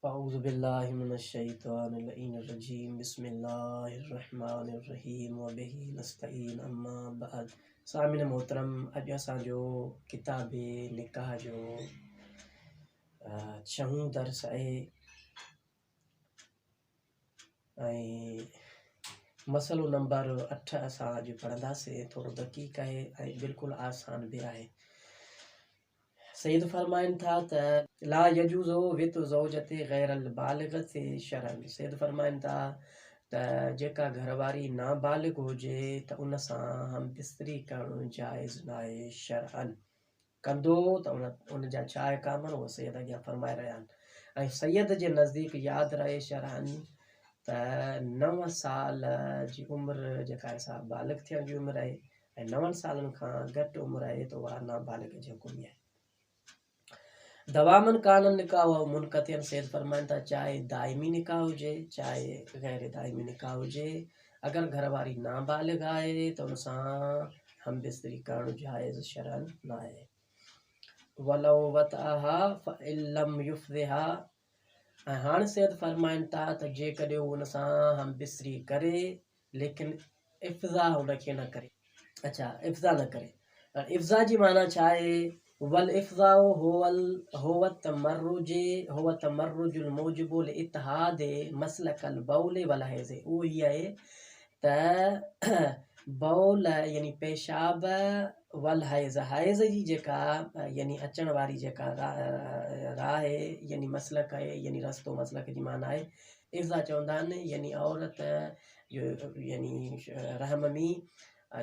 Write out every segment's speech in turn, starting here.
اعوذ بالله من الشيطان اللعين الرجيم بسم الله الرحمن الرحيم وبه نستعين اما بعد سامعين محترم اڄ اسان جو ڪتاب نڪاح جو ڇهون درس آهي ۽ مسئلو نمبر اٺ اسان اڄ پڙهنداسين ٿورو دقيق آهي ۽ بلڪل آسان به آهي سيد فرمائن ٿا ته لا يجوز وط زوجة غير البالغة شرعا سيد فرمائن ٿا ته جيڪا گهر واري نابالغ هجي ته ان سان هم بستري ڪرڻ جائز ناهي شرعا ڪندو ته ان جا ڇا احڪام آهن اهو سيد اڳيان فرمائي رهيا آهن ۽ سيد جي نزديڪ ياد رهي شرعا ته نو سال جي عمر جيڪا آهي سا بالغ ٿيڻ جي عمر آهي ۽ نون سالن کان گهٽ عمر آهي ته اها نابالغ جي حڪم ۾ آهي. دوامن ڪان النڪاح او منقطعا سيد فرمائن ٿا چاهي دائمي نڪاح هجي چاهي غير دائمي نڪاح هجي اگر گهر واري نابالغ آهي ته ان سان هم بستري ڪرڻ جائز شرعا ناهي. ولو وطئها فإن لم يفضها ۽ هاڻ سيد فرمائن ٿا ته جيڪڏهن هو ان سان هم بستري ڪري ليڪن افضا ان کي نه ڪري. اڇا افضا نه ڪري. هاڻ افضا جي معنيٰ ڇا آهي؟ والافضاء هو هو التمرج هو التمرج الموجب لاتحاد مسلڪ البول والحيض اهو هي آهي ته بول يعني پيشاب والحيض حيض جي جيڪا يعني اچڻ واري جيڪا راهه آهي يعني مسلڪ آهي يعني رستو مسلڪ جي معنيٰ آهي افضا چوندا آهن يعني عورت جو يعني رحم ۾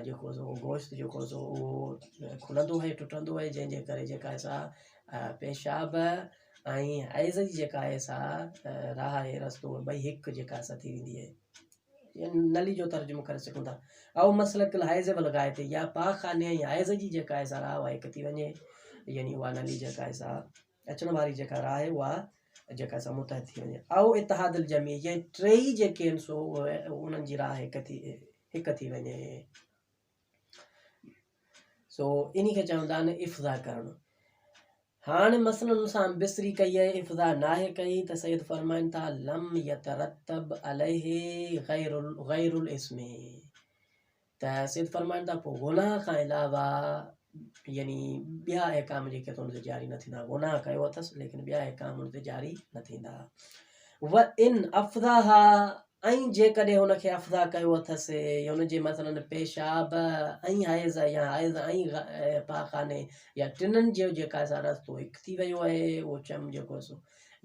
جيڪو سو گوشت جيڪو سو اهو کلندو آهي ٽٽندو آهي جنهن جي ڪري جيڪا آهي سا پيشاب ۽ حيض جي جيڪا آهي سا راهه آهي رستو ٻئي هڪ جيڪا سا ٿي ويندي آهي نلي جو ترجمو ڪري سگهون ٿا او مسلڪ الحيض والغائط يا پاخاني ۽ حيض جي جيڪا آهي سا راهه اها هڪ ٿي وڃي يعني اها نلي جيڪا آهي سا اچڻ واري جيڪا راهه آهي اها جيڪا سا متحد ٿي وڃي او اتحاد الجميع يعني ٽيئي جيڪي آهن سو انهن جي راهه هڪ ٿي هڪ ٿي وڃي سو انهي کي چوندا آهن افضا ڪرڻ هاڻ مثلا ان سان بستري ڪئي آهي افضا ناهي ڪئي ته سيد فرمائن ٿا لم يترتب عليه غير غير الاسم ته سيد فرمائن ٿا پوء گناهه کان علاوه يعني ٻيا احڪام جيڪي ان تي جاري نه ٿيندا گناهه ڪيو اٿس ليڪن ٻيا احڪام ان تي جاري نه ٿيندا و ان افضاها ۽ جيڪڏهن هن کي افضا ڪيو اٿس يا ان جي مثلاً پيشاب ۽ حيض يا حيض ۽ پاخاني يا ٽنن جو جيڪا سا رستو هڪ ٿي ويو آهي اهو چم جيڪو سو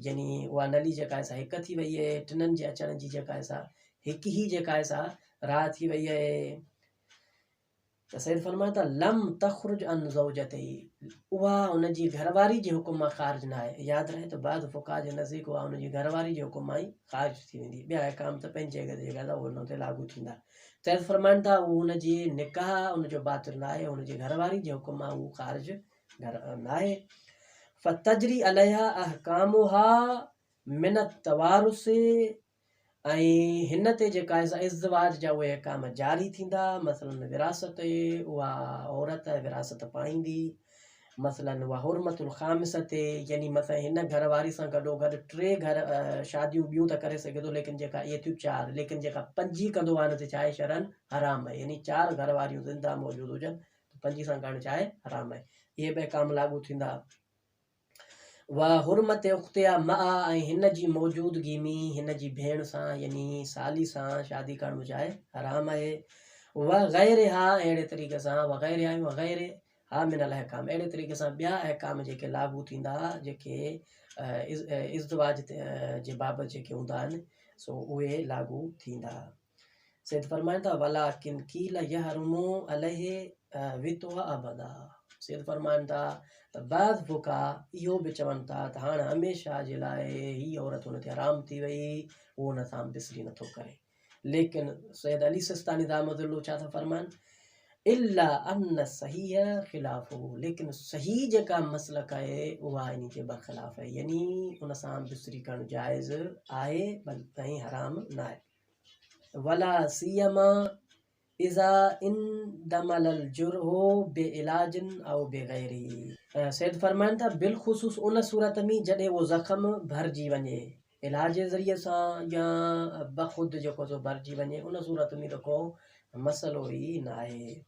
يعني اها نلي جيڪا سا هڪ ٿي وئي آهي ٽنن جي اچڻ جي جيڪا سا هڪ ئي جيڪا سا راهه ٿي وئي آهي ته سيد فرمائن ٿا لم تخرج عن زوجته اها ان جي گهر واري جي حڪم مان خارج نه آهي ياد رهي ته بعض فقهاء جي نزديڪ اها ان جي گهر واري جي حڪم مان ئي خارج ٿي ويندي ٻيا احڪام ته پنهنجي جڳهه تي جيڪا اهي ان تي لاڳو ٿيندا سيد فرمائن ٿا اهو ان جي نڪاح ان جو باطل نه آهي ان جي گهر واري جي حڪم مان اهو خارج گهر نه آهي فتجري عليها احڪامها من التوارث ۽ هن تي جيڪا آهي سا ازدواج جا اهي احڪام جاري ٿيندا، مثلاً وراثت اها عورت وراثت پائيندي، مثلاً اها حرمت الخامسه تي يعني مثلاً هن گهر واري سان گڏوگڏ ٽي گهر شاديون ٻيون ته ڪري سگهي ٿو ليڪن جيڪا اهي ٿيون چار ليڪن جيڪا پنجين ڪندو آهي ان تي ڇا آهي شرعاً حرام آهي يعني چار گهر واريون زنده موجود هجن ته پنجين سان ڪرڻ ڇا آهي حرام آهي اهي به احڪام لاڳو ٿيندا. وحرمت اختها معها ۽ هن جي موجودگي ۾ هن جي ڀيڻ سان يعني سالي سان شادي ڪرڻ به ڇا آهي حرام آهي وغيرها ۽ اهڙي طريقي سان وغيرها ۽ وغيرها من الاحڪام اهڙي طريقي سان ٻيا احڪام جيڪي لاڳو ٿيندا جيڪي ازدواج جي بابت جيڪي هوندا آهن سو اهي لاڳو ٿيندا. سيد فرمائن ٿا ولڪن قيل يحرم عليه وطئها ابدا سيد فرمائن ٿا ته بعض فقهاء اهو به چون ٿا ته هاڻ هميشه جي لاء هي عورت هن تي حرام ٿي وئي اهو هن سان بسري نٿو ڪري ليڪن سيد علي سستاني دام ظله ڇا ٿا فرمائن الا ان الصحيح خلافه ليڪن صحيح جيڪا مسلڪ آهي اها ان جي برخلاف آهي يعني ان سان بسري ڪرڻ جائز آهي بل ۽ حرام نه آهي ولا سيما اذا اندمل الجرح بعلاج او بغيره. سيد فرمائن ٿا بالخصوص ان صورت ۾ جڏهن اهو زخم ڀرجي وڃي. علاج جي ذريعي سان يا بخود جيڪو سو ڀرجي وڃي ان صورت ۾ ته ڪو مسئلو ئي ناهي.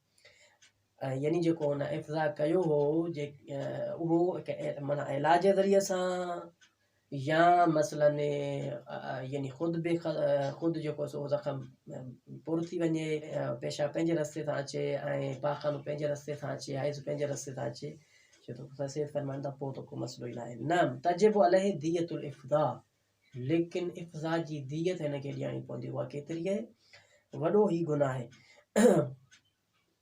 يعني جيڪو هن افضاء ڪيو هو اهو معنيٰ علاج جي ذريعي سان يا مثلاً يعني خود به خود جيڪو سو زخم پر ٿي وڃي، پيشاب پنهنجي رستي تان اچي ۽ پاخانو پنهنجي رستي تان اچي، حيض پنهنجي رستي تان اچي، چي ٿو سيد فرمائن ٿا پوء ته ڪو مسئلو ئي ناهي. نعم تجب عليه دية الافضاء ليڪن افضاء جي ديت هن کي ڏيڻي پوندي، اها ڪيتري آهي؟ وڏو هي گناهه آهي.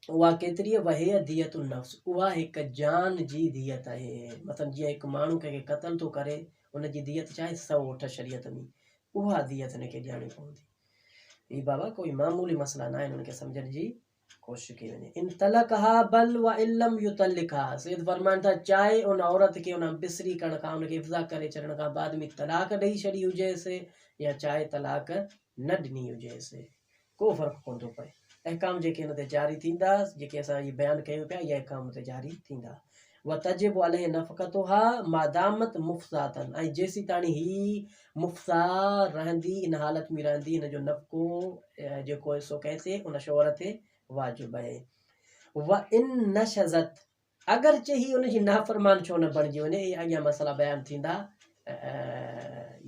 اها ڪيتري وهي ديت النفس اها هڪ جان جي ديت آهي مثلا جيئن هڪ ماڻهو ڪنهن کي قتل ٿو ڪري ان جي ديت ڇا آهي 108 شريعت ۾ اها ديت هن کي ڏيڻي پوندي هي بابا ڪوئي معمولي مسئلا نه آهن ان کي سمجهڻ جي ڪوشش ڪئي وڃي ان طلقها بل وان لم يطلقها سيد فرمائن ٿا چاهي ان عورت کي ان بسري ڪرڻ کان ان کي افضا ڪري ڇڏڻ کان بعد ۾ طلاق ڏئي ڇڏي هجيس يا چاهي طلاق نه ڏني هجيس ڪو فرق ڪونه ٿو پئي. احڪام جيڪي هن تي جاري ٿيندا، جيڪي اسان هي بيان ڪيون پيا، اهي احڪام هن تي جاري ٿيندا. وتجب عليه نفقتها ما دامت مفضاة ۽ جيسيتاڻي هي مفضا رهندي، ان حالت ۾ رهندي، هن جو نفقو جيڪو آهي سو ڪنهن تي؟ ان شوهر تي واجب آهي. وان نشزت اگرچه هي ان جي نافرمان ڇو نه بڻجي وڃي، اهي اڳيان مسئلا بيان ٿيندا،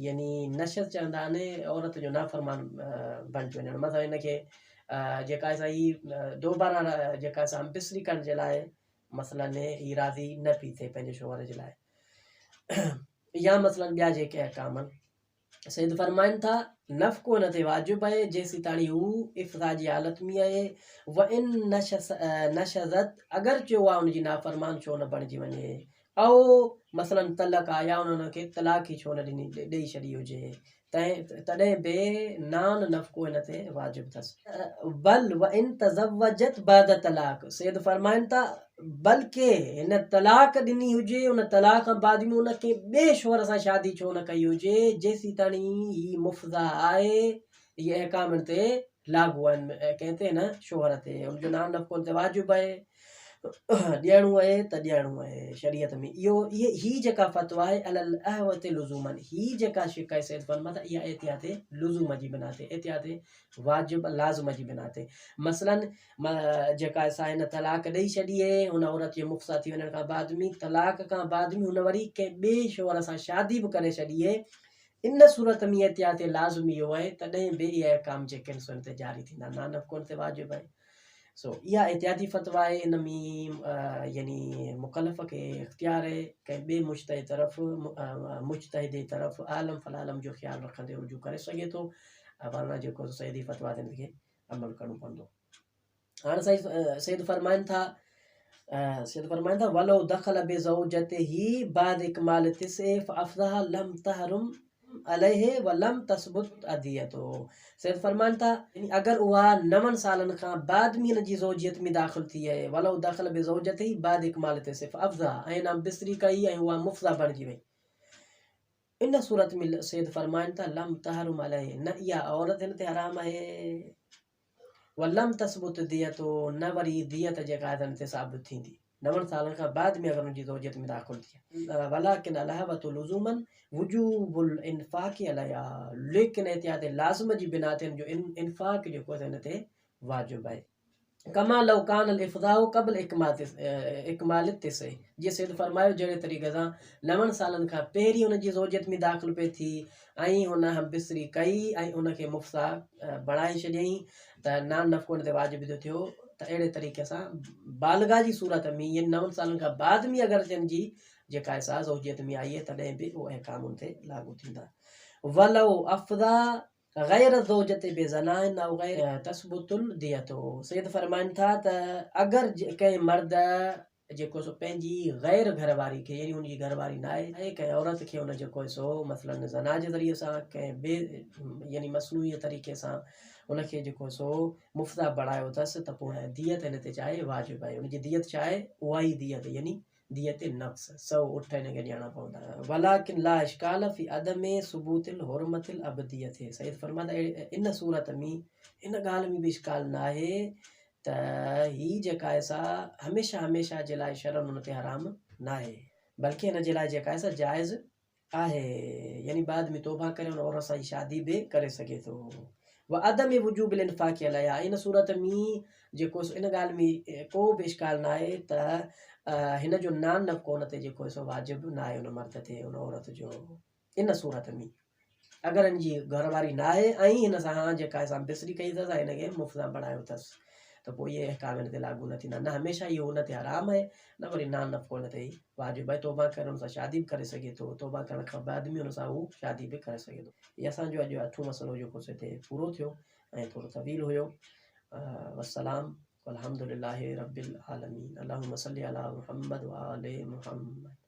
يعني نشز چوندا آهن عورت جو نافرمان بڻجي وڃڻ، مطلب هن کي جيڪا سا هي دوباره جيڪا سا همبستري ڪرڻ جي لاء مثلا هي راضي نه پئي ٿئي پنهنجي شوهر جي لاء يا مثلا ٻيا جيڪي احڪام آهن. سيد فرمائن ٿا، نفقو ان تي واجب آهي جيسيتاڻي هو افضاء جي حالت ۾ آهي، وان نشزت اگرچه اها ان جي نافرمان ڇو نه بڻجي وڃي، او مثلا طلقها يا ان ان کي طلاق ئي ڇو نه ڏني ڏئي ڇڏي هجي، تڏهن به نان نفقو ان تي واجب اٿس. بل وان تزوجت بعد طلاق سيد فرمائن ٿا، بلڪه هن طلاق ڏني هجي ان طلاق کان بعد ۾ ان ڪنهن ٻئي شوهر سان شادي ڇو نه ڪئي هجي جيسيتاڻي هي مفضا آهي اهي احڪام هن تي لاڳو آهن ڪنهن تي هن شوهر تي ان جو نام نفقو هن تي واجب آهي ڏيڻو آهي ته ڏيڻو آهي شريعت ۾ اهو هي جيڪا فتويٰ آهي علي الاحوط لزوما هي جيڪا شق آهي سيد فرماتا اها احتياط لزوم جي بنا تي احتياط واجب لازم جي بنا تي مثلا جيڪا سا هن طلاق ڏئي ڇڏي هي، هن عورت جي مفضا ٿي وڃڻ کان بعد ۾ طلاق کان بعد ۾ هن وري ڪنهن ٻئي شوهر سان شادي به ڪري ڇڏي هي، ان صورت ۾ احتياط لازمي اهو آهي تڏهن به اهي احڪام جيڪي آهن سو هن تي جاري ٿيندا، نان نفقو هن تي واجب آهي. سو اها احتياطي فتويٰ آهي، ان ۾ يعني مڪلف کي اختيار آهي ڪنهن ٻئي مجتهد طرف مجتهد جي طرف عالم فالعالم جو خيال رکندي رجوع ڪري سگهي ٿو، ورنه جيڪو سيدي فتويٰ تي هن کي عمل ڪرڻو پوندو. هاڻ سائين سيد فرمائن ٿا سيد فرمائن ٿا ولو دخل بزوجته بعد اڪمال تسع فافضها لم تحرم عليه ولم تثبت اديته سيد فرمائن ٿا يعني اگر اها نون سالن کان بعد ۾ هن جي زوجيت ۾ داخل ٿي آهي ولو دخل بزوجته بعد اڪمال تسع فافضها ۽ هن بستري ڪئي ۽ اها مفضا بڻجي وئي ان صورت ۾ سيد فرمائن ٿا، لم تحرم عليه، نه اها عورت هن تي حرام آهي، ولم تثبت ديته، نه وري ديت جيڪا آهي هن تي ثابت ٿيندي، نون سالن کان بعد ۾ اگر ان جي زوجيت ۾ داخل ٿئي، ولڪن الاحوط لزوما وجوب الانفاق عليها، ليڪن احتياط لازم جي بنا تي هن جو انفاق جيڪو آهي هن تي واجب آهي. ڪما لو ڪان الافضاء قبل اڪمال التسع جيئن سيد فرمايو جهڙي طريقي سان نون سالن کان پهرين ان جي زوجيت ۾ داخل پئي ٿي ۽ هن هم بستري ڪئي ۽ ان کي مفضا بڻائي ڇڏيائين ته نان نفقو ان تي واجب ٿو ٿيو ته اهڙي طريقي سان بالغا جي صورت ۾ يعني نون سالن کان بعد ۾ اگر جن جي جيڪا سا زوجيت ۾ آئي تڏهن به اهو احڪام ان تي لاڳو ٿيندا ولو افضا غير الزوجة بزنا او غير تثبت الدية سيد فرمائن ٿا ته اگر ڪنهن مرد جيڪو سو پنهنجي غير گهر واري کي يعني ان جي گهر واري نه آهي ڪنهن عورت کي ان جيڪو سو مثلا زنا جي ذريعي سان ڪنهن ٻي يعني مصنوعي طريقي سان ان کي جيڪو سو مفضا بڻايو اٿس ته پوء ديت هن تي چاهي واجب آهي ان جي ديت ڇا آهي اها ئي ديت يعني ديت نفس، سو اٺ هن کي ڏيڻا پوندا. ولڪن لا اشڪال في عدم ثبوت الحرمة الابدية سيد فرمائن ٿا ان صورت ۾ ان ڳالهه ۾ به اشڪال ناهي ته هي جيڪا آهي سا هميشه هميشه جي لاء شرعاً ان تي حرام ناهي بلڪه هن جي لاء جيڪا آهي سا جائز آهي يعني بعد ۾ توبه ڪري ان عورت سان شادي به ڪري سگهي ٿو. وعدم وجوب الانفاق عليها ان صورت ۾ جيڪو سو ان ڳالهه ۾ ڪو به اشڪال نه آهي ته هن جو نان نفقو ان تي جيڪو سو واجب نه آهي ان مرد تي ان عورت جو ان صورت ۾ اگر هن جي گهر واري نه آهي ۽ هن سان جيڪا سان بسري ڪئي اٿس ۽ هن کي مفت سان بڻايو اٿس ته پوء اهي احڪام هن تي لاڳو نه ٿيندا نه هميشه اهو ان تي حرام آهي نه وري نان نفقو هن تي واجب آهي توبه ڪري ان سان شادي به ڪري سگهي ٿو توبه ڪرڻ کان بعد ۾ ان سان هو شادي به ڪري سگهي ٿو هي اسان جو اڄ اٺون مسئلو جيڪو سو هتي پورو ٿيو ۽ ٿورو طويل هيو والسلام والحمد لله رب العالمين اللهم صل علي محمد وآل محمد.